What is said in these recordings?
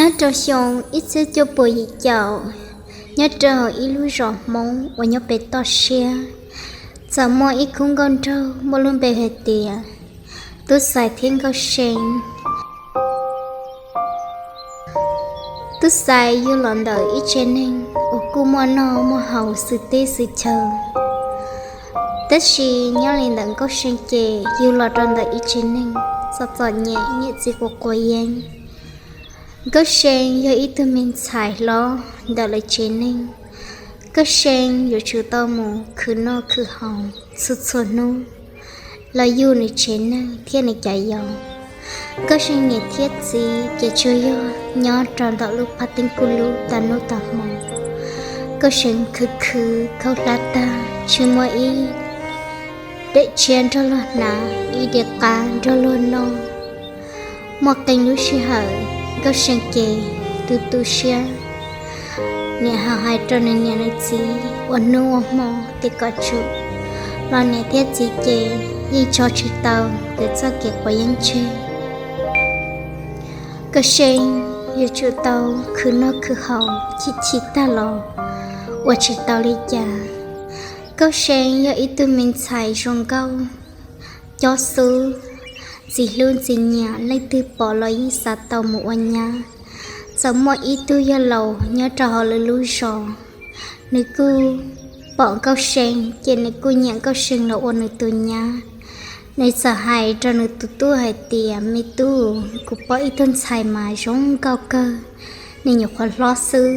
Nyob rau xyoo ib txhiab cuaj puas yim caum, nyob rau hauv ib lub zos Hmoob uas nyob pem toj siab, txawm muaj ib khub nkauj nraug muaj lub npe hais tias Tub Xais thiab Nkauj See. Tub Xais yug los ntawm ib tsev neeg uas kuj muaj noj muaj haus xws teb xws chaw. Tab sis nyob li ntawm Nkauj See ces yug los rau ntawm ib tsev neeg txom txom nyem, niam txiv quav quav yeeb. Nkauj See yog ib tug me ntxhais hlob ntawm lawv tsev neeg. Nkauj See yuav tsum tau mus khwv noj khwv haus txhua txhua hnub los yug nws tsev neeg thiab nws cov yau. Nkauj See niam thiab txiv ces tsuas yog nyob rau ntawm lub phab teeb kuj lub tag hnub tag hmo. Nkauj See khwv khwv khaub hlab tag tsis muaj ib daim tshiab nrog luag hnav, ib diav qab nrog luag noj. Muaj qee lub sij hawm Nkauj See ces tu tu siab, niam ho hais rau nws niam nws txiv ua hnub ua hmo tias kom tsum, los niam thiab txiv ces yeej tso tsis tau nkawd txoj kev quav yeeb tseg. Nkauj See yuav tsum tau khwv noj khwv haus chim chim tag los ua tsis tau li cas. Nkauj See yog ib tug me ntxhais zoo nkauj, cob xub, ntxim hlub ntxim nyiam, leej twg pom los yeej xav tau mus ua nyab. Txawm muaj ib tug yawg laus nyob rau hauv lawv lub zos, nws kuj pom Nkauj See ces nws kuj nyiam Nkauj See los ua nws tus nyab. Nws txawm hais rau nws tus tub hais tias, Me tub, kuv pom ib tug ntxhais mas zoo nkauj kawg, nws nyuam qhuav hlob xwb,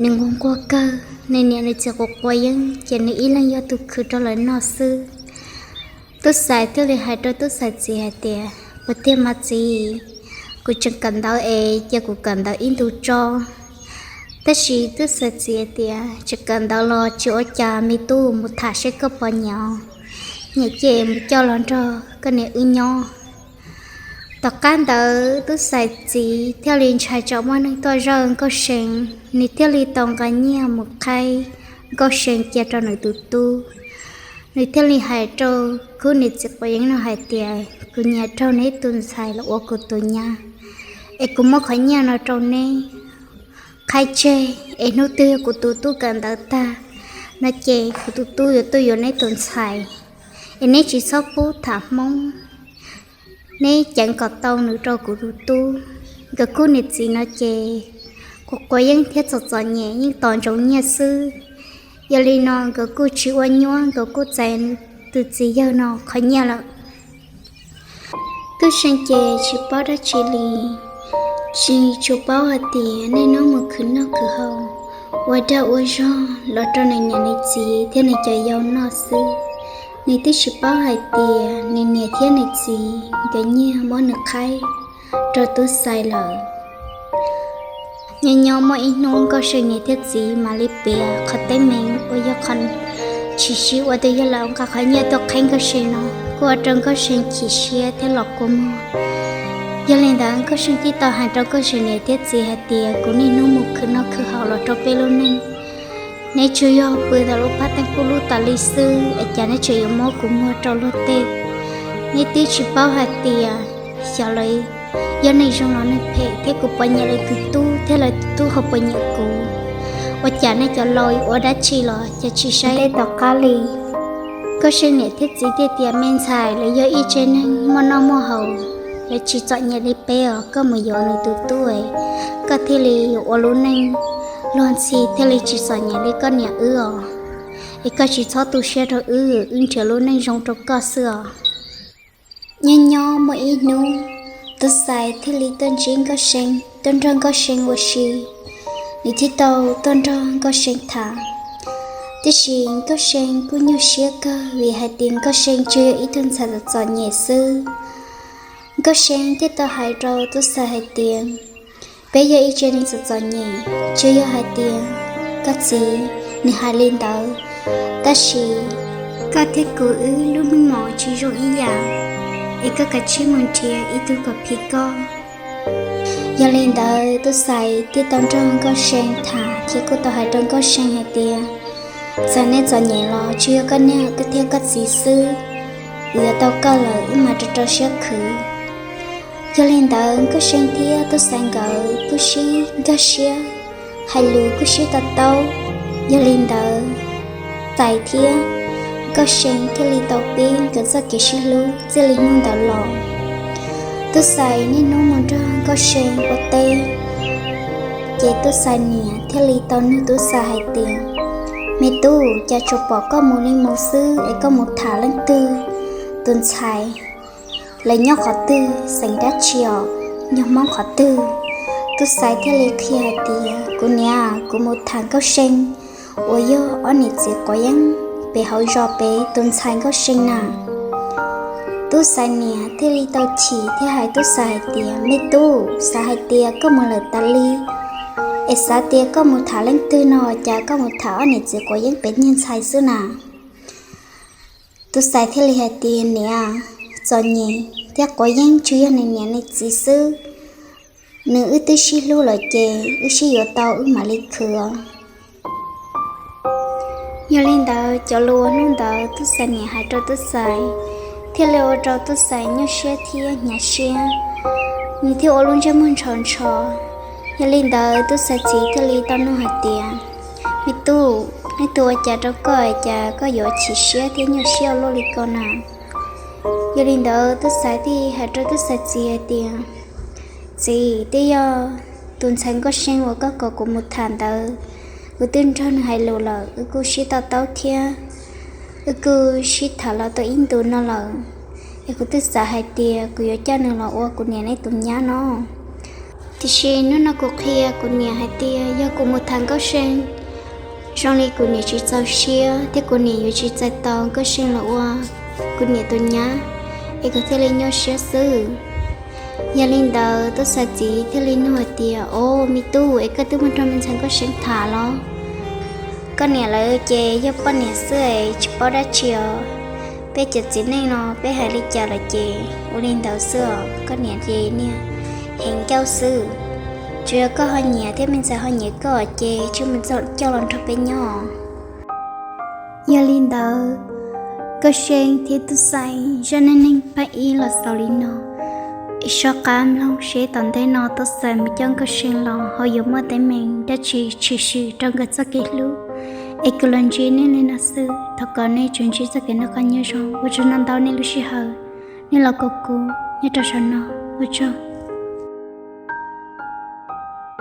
nws nquag nquag kawg, nws niam nws txiv quav quav yeeb ces nws ib leeg yog tus khwv rau lawv noj xwb. Tub Xais thiaj li hais rau Tub Xais txiv hais tias, Puas tiag mas txiv, kuv tseem kawm ntawv es cia kuv kawm ntawv ib ntus tso. Tab sis Tub Xais txiv hais tias, Tseem kawm ntawv los tsis ua cas, me tub, mus tham seb koj puas nyiam, nyiam ces mus coj los nrog koj niam wb nyob. Tom qab ntawd Tub Xais txiv thiaj li ntshai tsam muaj neeg tuaj zawj Nkauj See, nws thiaj li tau nqa nyiaj mus qhaib Nkauj See cia rau nws tus tub. Nws thiaj li hais rau khub niam txiv quav yeeb no hais tias, Kuv nyiam raug neb tus ntxhais los ua kuv tus nyab, es kuv muab qhov nyiaj no rau neb qhaib tseg, es hnub twg yog kuv tus tub kawm ntawv tag no ces kuv tus tub yuav tuaj yuav neb tus ntxhais, es neb tsis txhob pub tham Hmoob, neb ceev kom tau nws rau kuv tus tub. Nkawd khub niam txiv no ces quav quav yeeb thiab txom txom nyem yeej tos ntsoov nyiaj xwb. Yog li no nkawd kuj tsis ua nyuab, nkawd kuj txais tus txiv yawg no qhov nyiaj lawm. Nkauj See ces tsis paub dab tsi li, tsis tshua paub hais tias niaj hnub mus khwv noj khwv haus, ua dag ua zog los rau nws niam nws txiv thiab nws cov yau noj xwb. Nws twb tsis paub hais tias nws niam thiab nws txiv nkawd nyiag muab nws qhaib rau Tub Xais lawm. Nyob nyob muaj ib hnub Nkauj See niam thiab txiv mam li piav qhov teeb meem uas yog qhov tshwm sim ua tus yawg laus nqa qhov nyiaj tuaj qhaib Nkauj See no, kuj ua rau Nkauj See chim siab thiab los kua muag. Yog li ntawd Nkauj See thiaj tau hais rau Nkauj See niam thiab txiv hais tias, Kuv niaj hnub mus khwv noj khwv haus los rau peb lub neej, neb tsuas yog pw ntawm lub phab teeb kuj lub tas li xwb es cas neb tseem yuav muab kuv muag rau luag tej? Neb twb tsis paub hais tias xyov lawv yog neeg zoo los neeg phem, thiab kuv puas nyiam lawv tus tub thiab lawv tus tub ho puas nyiam kuv. Ua cas nej cov laus ua dab tsi los cas tsis saib tom qab li? Nkauj See niam thiab txiv thiaj tias, Me ntxhais, lawv yog ib tsev neeg muaj noj muaj haus, lawv tsis txom nyem li peb os. Koj mus yuav nws tus tub, koj thiaj li yuav ua lub neej luag ntxhi thiaj li tsis txom nyem li koj niam wb os. Es koj tsis txhob tu siab rau wb, wb nrhiav lub neej zoo rau koj xwb os. Nyob nyob muaj ib hnub, Tub Xais thiaj li tuaj ntsib Nkauj See, tuaj nrog Nkauj See ua si. Nws thiaj tau tuaj nrog Nkauj See tham. Tiam sis Nkauj See kuj nyuaj siab kawg vim hais tias Nkauj See tsuas yog ib tug ntxhais txom txom nyem xwb. Nkauj See thiaj tau hais rau Tub Xais hais tias, Peb yog ib tsev neeg txom txom nyem, tsuas yog hais tias koj txiv nws hais li ntawd, tab sis koj thiab kuv wb lub meej mom tsis zoo ib yam, es koj kav tsij mus nrhiav ib tug kom phim koj. Yog li ntawd Tub Xais thiaj tau nrog Nkauj See tham thiab kuj tau hais rau Nkauj See hais tias, Txawm nej txom nyem los tsuas yog koj niam thiab koj txiv xwb, kuv yuav tau koj lawm wb mam rau rau siab khwv. Yog li ntawd Nkauj See thiab Tub Xais nkawd kuj sib nkag siab, hais lus kuj sib to taub. Yog li ntawd Tub Xais thiab Nkauj See thiaj li tau pib nkawd txoj kev sib hlub txij li hnub ntawd los. Tub Xais niaj hnub mus nrog Nkauj See ua teb, ces Tub Xais niam thiaj li tau nug Tub Xais hais tias, me tub, cas tsuas pom koj mus li mus xwb es koj mus tham leej twg, tus ntxhais, lawv nyob qhov twg, xeem dab tsi os, yog Hmoob qhov twg? Tub Xais thiaj li qhia hais tias, kuv niam, kuv mus tham Nkauj See uas yog ob niam txiv quav yeeb pem hauv zos pem tus ntxhais Nkauj See na. Tub Xais niam thiaj li tau chim thiab hais Tub Xais hais tias, me tub, xav hais tias koj mus lawm tas li, es xav tias koj mus tham leej twg no, cas koj mus tham ob niam txiv quav yeeb pem niag ntxhais xwb na? Tub Xais thiaj li hais tias, niam, txom nyem thiab quav yeeb tsuas yog nws niam nws txiv xwb, nws wb twb sib hlub lawm ces wb sib yuav tau wb mam li khwv. Yog li ntawd cov lus uas hnub ntawd Tub Xais niam hais rau Tub Xais thiaj li ua rau Tub Xais nyuaj siab thiab hnyav siab, nws thiaj ua lub ntsej muag ntsho ntsho. Yog li ntawd Tub Xais txiv thiaj li tau nug hais tias, me tub, leej twg ua cas rau koj, cas koj yuav chim siab thiab nyuaj siab ua luaj li ko na? Yog li ntawd Tub Xais thiaj hais rau Tub Xais txiv hais tias, txiv, twb yog tus ntxhais Nkauj See uas koj kom kuv mus tham ntawd, kuv twb nrog nws hais lus lawm, wb kuj sib to taub thiab, wb kuj sib tham los tau ib ntus no lawm, es kuv twb xav hais tias kuv yuav coj nws los ua kuv niam nej tus nyab no. Tiam sis hnub no kuv qhia kuv niam hais tias yog kuv mus tham Nkauj See, zoo li kuv niam tsis txaus siab thiab kuv niam yuav tsis txais tau Nkauj See los ua kuv niam tus nyab, es kuv thiaj li nyuaj siab xwb. Yog li ntawd Tub Xais txiv thiaj li nug hais tias, o, me tub, es koj twb mus nrog me ntxhais Nkauj See tham los? Koj niam lawv ces yog poj niam xwb es tsis paub dab tsi os. Peb cov txiv neej no peb hais li cas los ces ua li ntawd xwb os. Koj niam ces niag heev ncauj xwb. Tsuas yog koj ho nyiam thiab me ntxhais ho nyiam koj ces tsij mus coj los nrog peb nyob. Yog li ntawd Nkauj See thiab Tub Xais zaj neej neeg pab ib los xaus li no. Es soj qab mloog seb tom ntej no Tub Xais mus coj Nkauj See los ho yuav muaj teeb meem dab tsi tshwm sim rau nkawd txoj kev hlub. Es kuv los ntsib nej li no xwb, thov kom nej tsuas ntsib txoj kev noj qab nyob zoo, ua tsaug ntau ntau nej lub sij hawm, nej los koom kuv nyob rau saum no, ua tsaug.